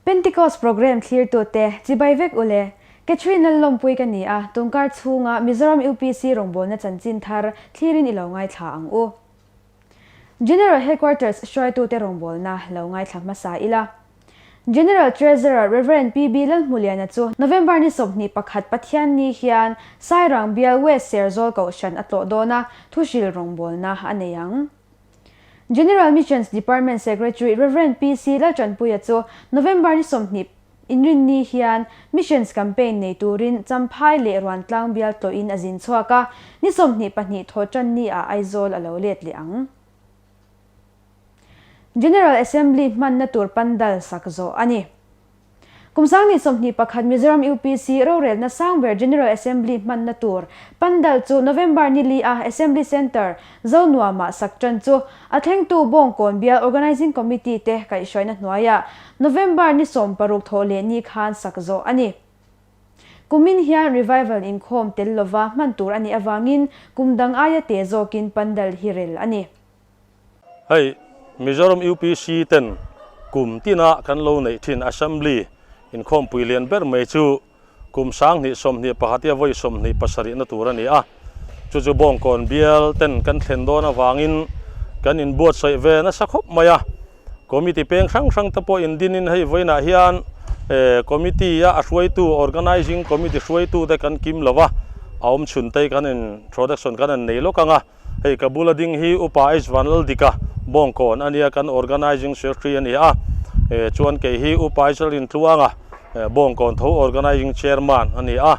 Pentecost Programme thlirtute chibai vek ule. Catherine Lallawmpui ka ni a, tunkar chhunga Mizoram UPC rawngbawlna chanchin thar thlirin i lo ngaithla ang u. General Headquarters hruaitute rawngbawlna lo ngaithla hmasa ila. General Treasurer Rev. PB Lalhmuliana chu November ni 21 Pathianni hian Sairang bial West Serzawl Kohhran a tlawh dawn a, thuhril rawngbawlna a nei ang. General Missions Department Secretary Rev. PC Laltanpuia chu November ni 20 Inrinni hian Missions Campaign nei turin Champhai leh Ruantlang bial tlawhin a zin chhuak a, ni 22 Thawhtanni ah Aizawl a lo let leh ang. General Assembly hmanna tur pandal sak zawh a ni. Kum 2021 Mizoram UPC rorelna sang ber General Assembly hmanna tur pandal chu November ni li a Assembly Centre, Zonuamah sak tan chu a thlengtu Bawngkawn Bial Organising Committee te kaihhruaina hnuaiah November ni 16 thawh leh ni khan sak zawh a ni. Kumin hian Revival inkhawm tel lova hman tur a nih avangin kum dang aia te zawkin pandal hi rel a ni. Hei Mizoram UPC ten kum tina kan lo neih thin Assembly inkhawmpui lian ber mai chu kum 2021 ia vawi 27 na tur a ni a. Chu chu Bawngkawn bial ten kan thlen dawn avangin kan inbuatsaih ve nasa khawp mai a. Committee peng hrang hrang te pawh indinin hei vawiinah hian committee a a hruaitu Organising Committee hruaitu te kan kim lo va, a awm chhun te hi kan introduction kan han nei lawk ang a. Hei ka bula ding hi Upa H Vanlaldika Bawngkawn a nia, kan Organising Secretary a ni a, chuan kei hi Upa H Lalrintluanga Bawngkawn tho Organising Chairman a ni a.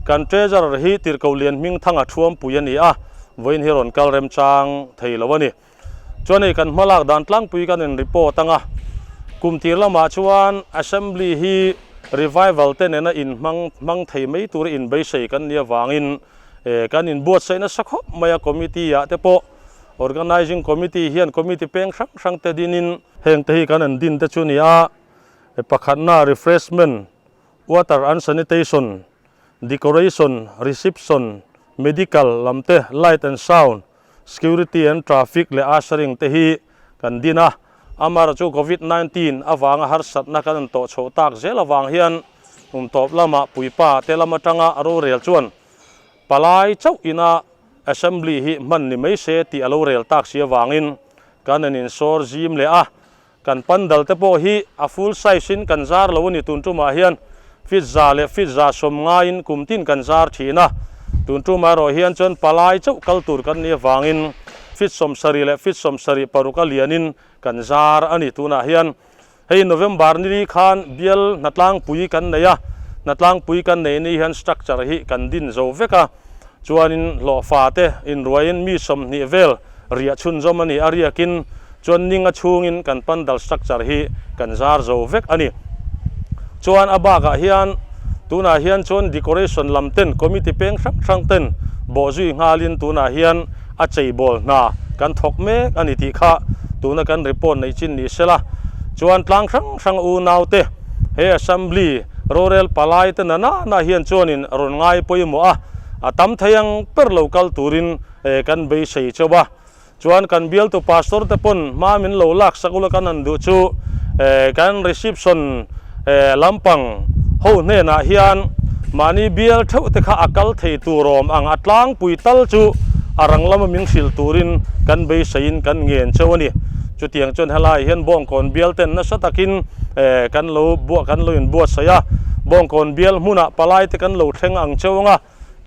Kan Treasurer hi Tirhkoh Lian Hmingthanga Thuampui a ni a, vawiin hi rawn kal remchang thei lo a ni. Chuan hei kan hmalak dan tlangpui kan in report anga, kum tir lamah chuan Assembly hi Revival te nena inhmang hmang thei mai tura inbeisei kan nih avangin Kan inbuatsaih nasa khawp mai a, committee ah te pawh organising committee hian committee peng hrang hrang te dinin, heng te hi kan an din te chu ni a, pakhatna refreshment, water and sanitation, decoration, reception, medical lam te, light and sound, security and traffic leh ushering te hi kan din a, amaherawhchu chu covid 19 avanga harsatna kan an tawh chhoh tak zel avang hian kum tawp lamah puipa te lam atanga rorel chuan palai chauh ina assembly hi hman ni mai se tih a lo rel tak si avangin kan an insawr zim leh a, kan pandal te pawh hi a full size in kan zar lo a ni tun tumah hian feet za leh feet za sawm ngaiin kum tin kan zar thin a, tun tumah erawh hian chuan palai chauh kal tur kan nih avangin feet 70 leh feet 76 a lianin kan zar a ni tunah hian. Hei November ni li khan bial hnatlangpui kan nei a, hnatlangpui kan nei ni hian structure hi kan din zo vek a, chuanin hlawhfa te inruaiin mi 20 vel riah chhunzawm a ni a, riakin chuan ninga chhungin kan pandal structure hi kan zar zo vek a ni. Chuan a bakah hian tunah hian chuan decoration lam ten committee peng hrang hrang ten bawhzui nghalin tunah hian a cheibawl hna kan thawk mek a ni tih kha tuna kan report neih chin ni sela chuan tlang hrang hrang unaute he assembly rorel palai te na na na hian chuanin rawn ngai pawimawh a, a tam thei ang ber lo kal turin kan beisei chauh a. Chuan kan bialtu pastor te pawn hma min lo lak sak ula kan han duh chu kan reception lampang ho hnenah hian mahni bial theuh te kha a kal thei tur awm ang a tlangpui tal chu a rang lama min hrilh turin kan beiseiin kan ngen cheu a ni. Chutiang chuan helaiah hian Bawngkawn bial ten nasa takin kan lo buah kan lo inbuatsaih a, Bawngkawn bial hmunah palai te kan lo thleng ang cheu ang a,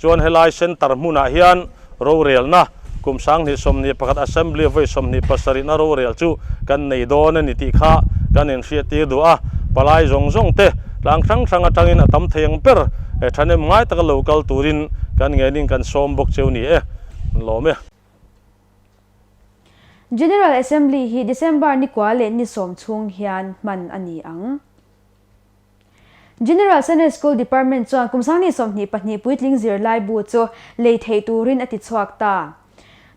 Chuan helai centre hmunah hian rorelna kum 2021 Assembly vawi 27 na rorel chu kan nei dawn a ni tih kha kan inhriattir duh a. Palai zawng zawng te tlang hrang hrang atangin a tam thei ang ber thahnem ngai taka lo kal turin kan ngenin kan sawm bawk cheu ni e. Lawm e. General Assembly hi December ni kua leh ni 10 chhung hian hman a ni ang. General Sunday School Department chuan kum 2022 puitling zirlai bu chu lei theih turin a ti chhuak ta.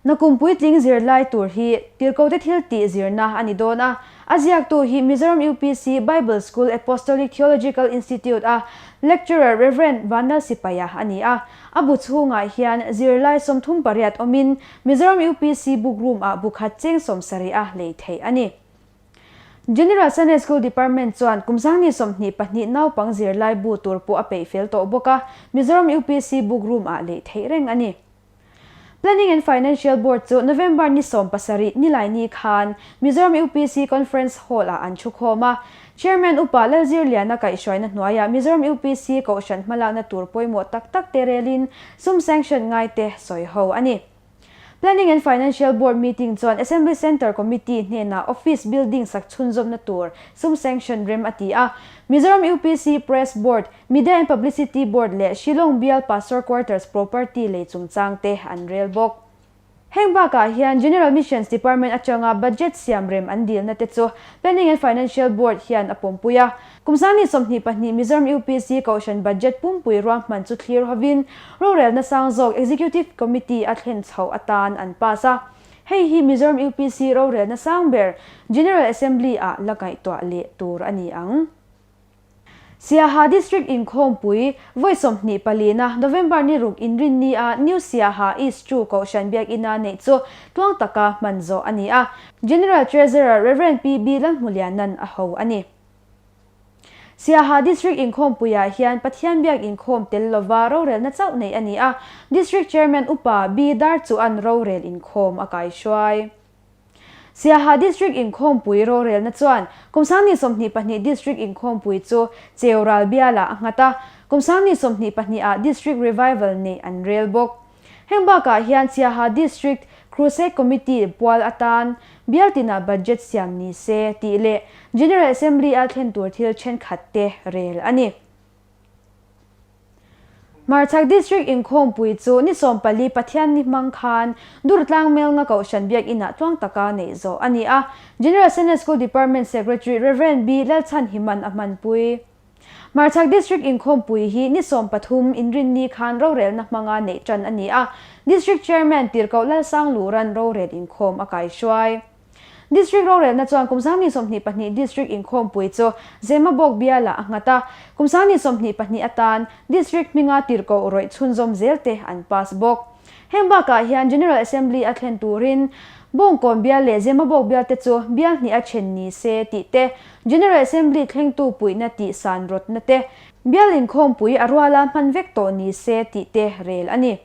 Nakum puitling zirlai tur hi tirhkote thil tih zirna a ni dawn a, a ziaktu hi Mizoram UPC Bible School Apostolic Theological Institute a Lecturer Rev. Vanlal Sipaia a ni a. A bu chhungah hian zirlai 38 awmin Mizoram UPC Book Room-ah bu khat cheng 70 a lei theih a ni. General Sunday School Department chuan kum 2022 naupang zirlai bu tur pawh a peih fel tawh bawk a, Mizoram UPC Book Room ah lei theih reng a ni. Planning and Financial Board chu November ni 17 Nilaini khan Mizoram UPC Conference Hall ah an thukhawm a. Chairman Upa Lalzirliana kaihhruaina hnuaiah Mizoram UPC Kohhran hmalakna tur pawimawh tak tak te relin sum sanction ngaite sawi ho a ni. Planning and Financial Board meeting chuan Assembly Centre Committee hnenah office building sak chhunzawmna tur sum sanction rem a ti a. Mizoram UPC Press Board, Media and Publicity Board leh Shillong Bial Pastor Quarters property lei chungchang te an rel bawk. Heng bakah hian General Missions Department atanga budget siam rem an dilna te chu Planning and Financial Board hian a pawmpui a. Kum 2022 Mizoram UPC Kohhran budget pumpui ruahman chu thlir hovin rorelna sang zawk Executive Committee a thlen chhoh atan an pass a. Hei hi Mizoram UPC rorelna sang ber General Assembly ah la ngaihtuah leh tur a ni ang. Siaha District inkhawmpui vawi 24 na November ni ruk inrinni a New Siaha East Chu Kohhran Biakina neih chu tluang taka hman zawh a ni a. General Treasurer Rev. PB Lalhmulianan a ho a ni. Siaha District inkhawmpuiah hian Pathian biak inkhawm tel lova rorelna chauh neih a ni a, District Chairman Upa B Darchuan rorel inkhawm a kaihruai. Siaha District inkhawmpui rorelna chuan kum 2022 District inkhawmpui chu Cheural bialah a nghat a, kum 2022 ah District Revival neih an rel bawk. Heng bakah hian Siaha District Crusade Committee pual atan bial tinah budget siam ni se tih leh General Assembly a thlen tur thil thenkhat te rel a ni. Hmarchhak District inkhawmpui chu ni 14 Pathianni hmang khan Durtlang Melnga Kohhran Biakinah tluang taka neih zawh a ni a. General Sunday School Department Secretary Rev. B. Lalchhanhiman a hmanpui. Hmarchhak District inkhawmpui hi ni 13 inrinni khan rorelna hmanga neih tan a ni a. District Chairman Tirhkoh Lalsangluran rorel inkhawm a kaihruai. District rorelna chuan kum 2022 District inkhawmpui chu Zemabawk bialah a nghat a, kum 2022 atan District hminga tirhkoh rawih chhunzawm zel te an pass bawk. Heng bakah hian General Assembly a thlen turin Bawngkawn bial leh Zemabawk bial te chu bial hnih a then ni se tih te, General Assembly thlengtu puihna tih san rawtna te, bial inkhawmpui a ruala hman vek tawh ni se tih te rel a ni.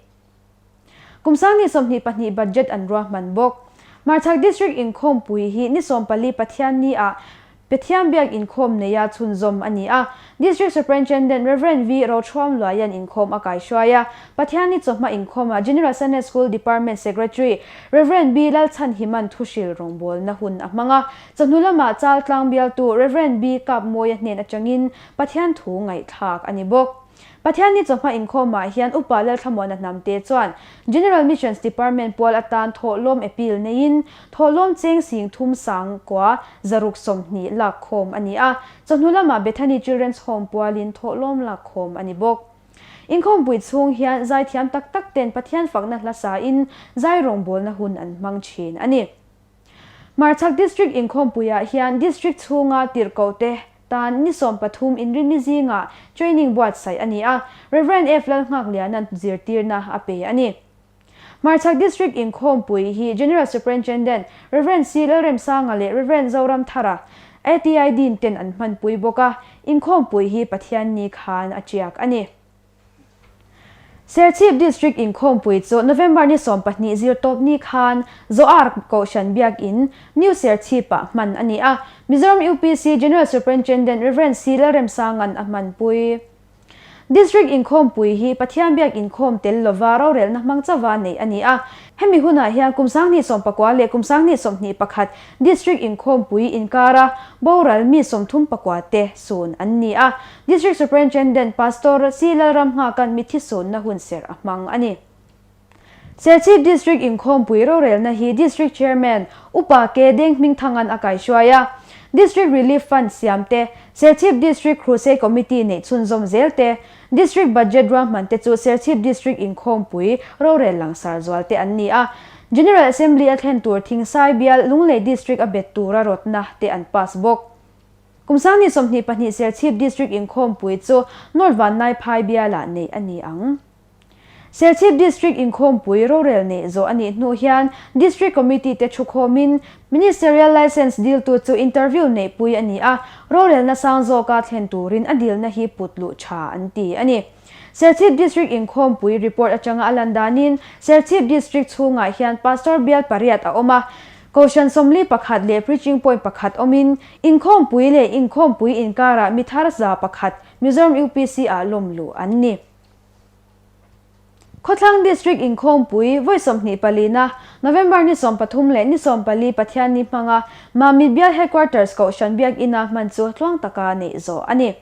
Kum 2022 budget an ruahman bawk. Hmarchhak District inkhawmpui hi ni 14 Pathianni ah Pathian biak inkhawm neia chhunzawm a ni a. District Superintendent Rev. V. Rothuam Luaian inkhawm a kaihruai a. Pathianni chawhma inkhawmah General Sunday School Department Secretary Rev. B. Lalchhanhiman thuhril rawngbawlna hun a hmang a. Chawhnu lamah Chaltlang bialtu Rev. B. Kapmawia hnen atangin Pathian thu ngaihthlak a ni bawk. Pathianni chawhma inkhawmah hian Upa Lalthlamuana Hnamte chuan General Missions Department pual atan thawhlawm appeal neiin thawhlawm cheng sing thum sang kua 620 lakkhawm a ni a. Chawhnu lamah Bethany Children's Home pualin thawhlawm lakkhawm a ni bawk. Inkhawmpui chhung hian zaithiam tak tak ten Pathian fakna hla sain zai rawngbawlna hun an hmang thin a ni. Hmarchhak District inkhawmpuiah hian District chhunga tirhkoh te tan ni 13 inrinni zingah training buatsaih a ni a, Rev. F. Lalnghakliana'n zirtirna a pe a ni. Hmarchhak District inkhawmpui hi General Superintendent Rev. C. Lalremsanga leh Rev. Zoramthara, ATI Dean ten an hmanpui bawk a, inkhawmpui hi Pathianni khan a tiak a ni. Serchhip District inkhawmpui chu November ni 12 zirtawpni khan Zoar Kohhran Biakin, New Serchhip-ah hman a ni a. Mizoram UPC General Superintendent Rev. C. Lalremsanga'n a hmanpui. District inkhawmpui hi Pathian biak inkhawm tel lova rorelna hmang chauha neih a ni a. Hemi hunah hian kum 2019 leh kum 2021 District inkhawmpui inkara boral mi 34 te sun an ni a. District Superintendent Pastor C. Lalramnghakan mithi sunna hun serh a hmang a ni. Serchhip District inkhawmpui rorelna hi District Chairman Upa K. Denghmingthangan a kaihruai a. District Relief Fund siam te, Serchhip District Crusade Committee neih chhunzawm zel te, District Budget ruahman te chu Serchhip District inkhawmpui rorel langsar zual te an ni a. General Assembly a thlen tur Thingsai bial Lunglei District a bet tura rawtna te an pass bawk. Kum 2022 Serchhip District inkhawmpui chu North Vanlaiphai bialah neih a ni ang. Serchhip District inkhawmpui rorel neih zawh a nih hnu hian District Committee te thukhawmin Ministerial Licence diltu chu interview neihpui a ni a, rorelna sang zawka thlen turin a dilna hi put luh tha an ti a ni. Serchhip District inkhawmpui report atanga a lan danin Serchhip District chhungah hian Pastor bial pariat a awm a, Kohhran 41 leh Preaching Point pakhat awmin inkhawmpui leh inkhawmpui inkarah mi thar 101 Mizoram UPC ah lawm luh an ni. Khawthlang District inkhawmpui vawi 24 na November ni 13 leh ni 14 Pathianni hmanga Mamit Bial Headquarters Kohhran Biakina hman chu tluang taka neih zawh a ni.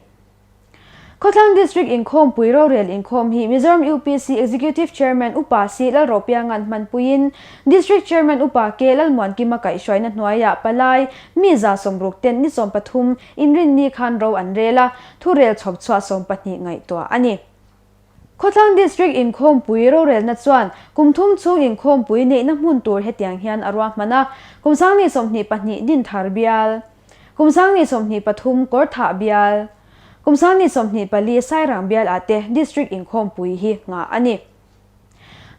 Khawthlang District inkhawmpui rorel inkhawm hi Mizoram UPC Executive Chairman Upa Si Lalropianga'n hmanpuiin District Chairman Upa K Lalmuankima kaihhruaina hnuaiah palai mi 160 ten ni 13 inrinni khan ro an rel a, thurel chhawp chhuah 12 ngaihtuah a ni. Khawthlang District inkhawmpui rorelna chuan kum thum chhung inkhawmpui neihna hmun tur hetiang hian a ruahman a, kum 2022 Dinthar bial, kum 2023 Kawrthah bial, kum 2024 Sairang bial ah te District inkhawmpui hi nghah a ni.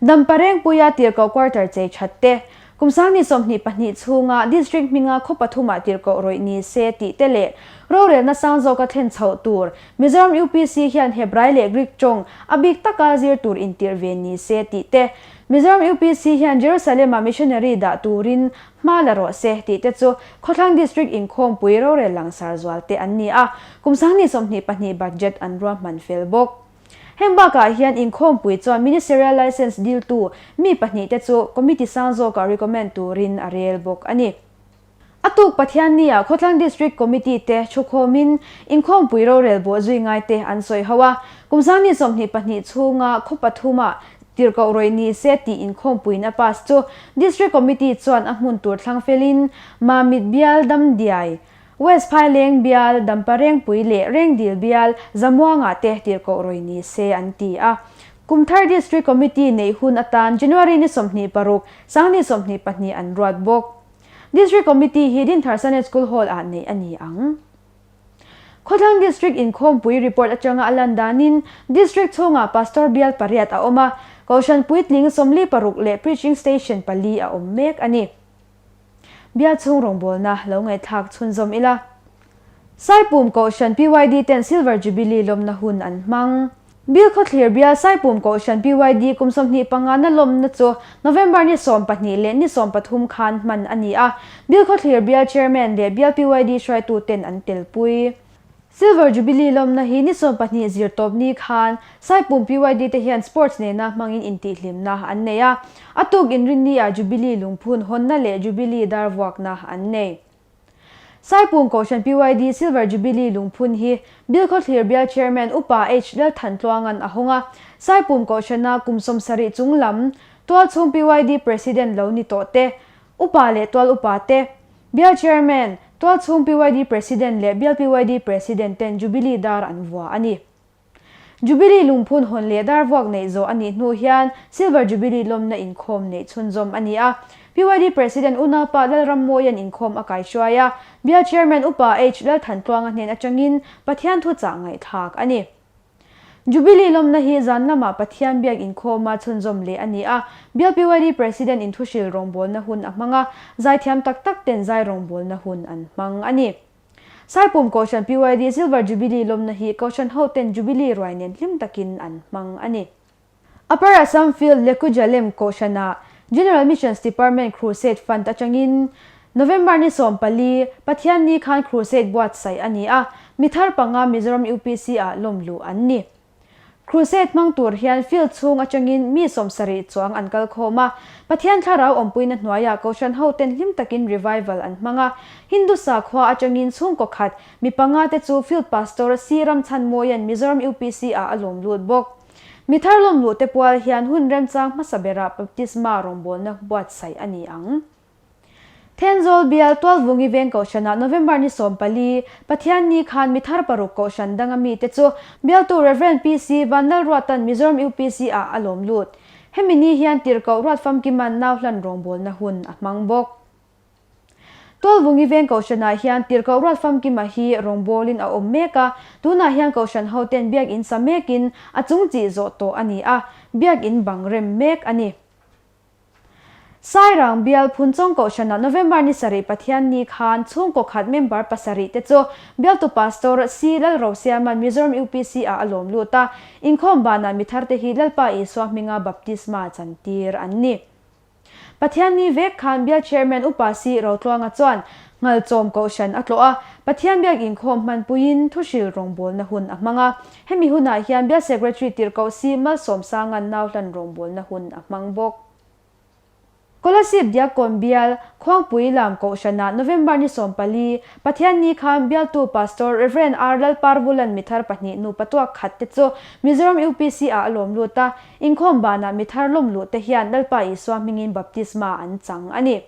Damparengpuia tirhkoh quarter chei that te, kum 2022 chhunga District hminga khaw pathumah tirhkoh rawih ni se tih te leh rorelna sang zawka thlen chhoh tur Mizoram UPC hian Hebrai leh Greek tawng a bik taka zir tur intirh ve ni se tih te, Mizoram UPC hian Jerusalem-ah missionary dah turin hma la rawh se tih te chu Khawthlang District inkhawmpui rorel langsar zual te an ni a, kum 2022 budget an ruahman fel bawk. Heng bakah hian inkhawmpui chuan Ministerial Licence diltu mi pahnih te chu Committee sang zawkah recommend turin a rel bawk a ni. A tuk Pathianni-ah Khawthlang District Committee te thukhawmin inkhawmpui rorel bawh zui ngai te an sawi ho a, kum 2022 chhunga khaw pathumah tirhkoh rawih ni se tih inkhawmpuiin a pass chu District Committee chuan a hmun tur thlang felin Mamit Bial Damdiai West Phaileng bial, Damparengpui leh Rengdil bial, Zamuanga te tirhkoh rawih ni se an ti a. Kumthar District Committee neih hun atan January ni 26, 2022 an ruat bawk. District Committee hi Dinthar Sunday School Hall ah neih a ni ang. Khawthlang District inkhawmpui report atanga a lan danin District chhungah Pastor bial pariat a awm a, Kohhran puitling 46 leh Preaching Station pali a awm mek a ni. Bial chhung rawngbawlna lo ngaihthlak chhunzawm ila. Saipum Kohhran PYD ten Silver Jubilee lawmna hun an hmang. Bilkhawthlir bial Saipum Kohhran PYD kum 25 na lawmna chu November ni 12 leh ni 13 khan hman a ni a, Bilkhawthlir bial Chairman leh bial PYD hruaitu ten an telpui. Silver Jubilee lawmna hi ni 12 zirtawp ni khan Saipum PYD te hian sports nena hmangin intihhlimna an nei a, a tuk inrinni ah Jubilee lungphun hawnna leh Jubilee dar vuakna an nei. Saipum Kohhran PYD Silver Jubilee lungphun hi Bilkhawthlir bial Chairman Upa H Lalthantluanga'n a hawng a, Saipum Kohhrana kum 70 chung lam tualchhung PYD President lo ni tawh te, Upa leh tual upa te, Bial Chairman, tualchhung PYD President leh Bial PYD President ten Jubilee dar an vua a ni. Jubilee lungphun hawn leh dar vuak neih zawh a nih hnu hian Silver Jubilee lawmna inkhawm neih chhunzawm a ni a. PYD President unaupa Lalrammawia'n inkhawm a kaihruai a, Bial Chairman Upa H Lalthantluanga hnen atangin Pathian thuchah ngaihthlak a ni. Jubilee lawmna hi zan lamah Pathian biak inkhawma chhunzawm leh a ni a, Bial PYD President in thuhril rawngbawlna hun a hmang a, zaithiam tak tak ten zai rawngbawlna hun an hmang a ni. Saipum Kohhran PYD Silver Jubilee lawmna hi Kohhran ho ten Jubilee ruai nen hlim takin an hmang a ni. Upper Assam Field Lekujalem Kohhranah General Missions Department Crusade Fund atangin November ni 14, Pathianni khan Crusade buatsaih a ni a, mi thar panga Mizoram UPC ah lawm luh an ni. Crusade hmang tur hian field chhung atangin mi 70 chuang an kal khawm a, Pathian thlarau awmpuina hnuaiah Kohhran ho ten hlim takin revival an hmang a, Hindu sakhua atangin chhungkaw khat mi panga te chu Field Pastor C Ramchhanmawia'n Mizoram UPC ah a lawm lut bawk. Mi thar lawm luh te pual hian hun remchang hmasa berah baptisma rawngbawlna buatsaih a ni ang. Thenzawl bial Tualvungi veng Kohhranah November ni 14, Pathianni khan mi thar paruk Kohhran danga mite chu bialtu Rev. PC Vanlalruatan Mizoram UPC ah a lawm lut. Hemi ni hian tirhkoh Ruatfamkiman nau hlan rawngbawlna hun a hmang bawk. Tualvungi veng kohhranah hian tirhkoh ruat famkima hi rawngbawlin a awm mek a, tunah hian kohhran hoten biakin sa mekin a chung chih zawh tawh a ni a, biakin bang rem mek a ni. Sairang bial Phunchawng kohhranah November ni sarih Pathianni khan chhungkaw khat member pasarih te chu bialtu Pastor C Lalrosiama'n Mizoram UPC ah a lawm lut a, inkhawm banah mithar te hi Lalpa Isua hminga baptisma chantir an ni. Pathianni vek khan bial Chairman Upa C Rotluanga chuan Nghalchawm Kohhran a tlawh a, Pathian biak inkhawm hmanpuiin thuhril rawngbawlna hun a hmang a. Hemi hunah hian bial Secretary Tirhkoh C Malsawmsanga'n nauhlan rawngbawlna hun a hmang bawk. Kolasib Diakkawn bial, Khuangpui lam Kohhranah November ni 14, Pathianni khan bialtu Pastor Rev. R Lalparvulan mithar pahnih nupa tuak khat te chu Mizoram UPC ah a lawm lut a, Inkhawm banah mi thar lawm luh te hian Lalpa Isua hmingin baptisma an chang a ni.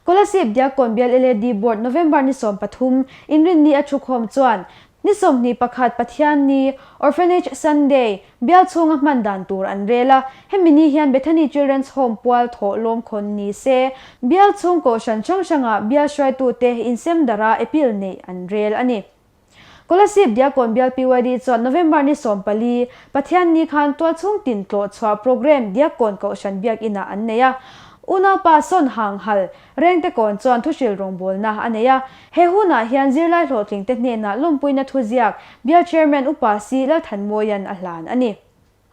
Kolasib Diakkawn Bial LAD Board November ni 13, Inrinni a thukhawm chuan ni 21 Pathianni, Orphanage Sunday, bial chhunga hman dan tur an rel a, hemi ni hian Bethany Children's Home pual thawh lawm khawn ni se, bial chhung kohhran hrang hrangah bial hruaitute insem darah appeal neih an rel a ni. Kolasib Diakkawn Bial PYD chuan November ni 14, Pathianni khan tualchhung tin tlawh chhuah programme Diakkawn Kohhran Biakinah an nei a. Unaupa Sawn Hang Hal, Rengte Kawn chuan thuhril rawngbawlna a nei a. He hunah hian zirlai hlawhtlingte hnenah lawmpuina thuziak Bial Chairman Upa Si Lalthanmawia'n a hlan a ni.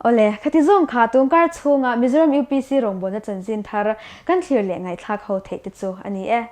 Awle, khati zawng kha tungkar chhunga Mizoram UPC rawngbawlna chanchin thar kan thlir leh ngaihthlak ho theih te chu a ni e.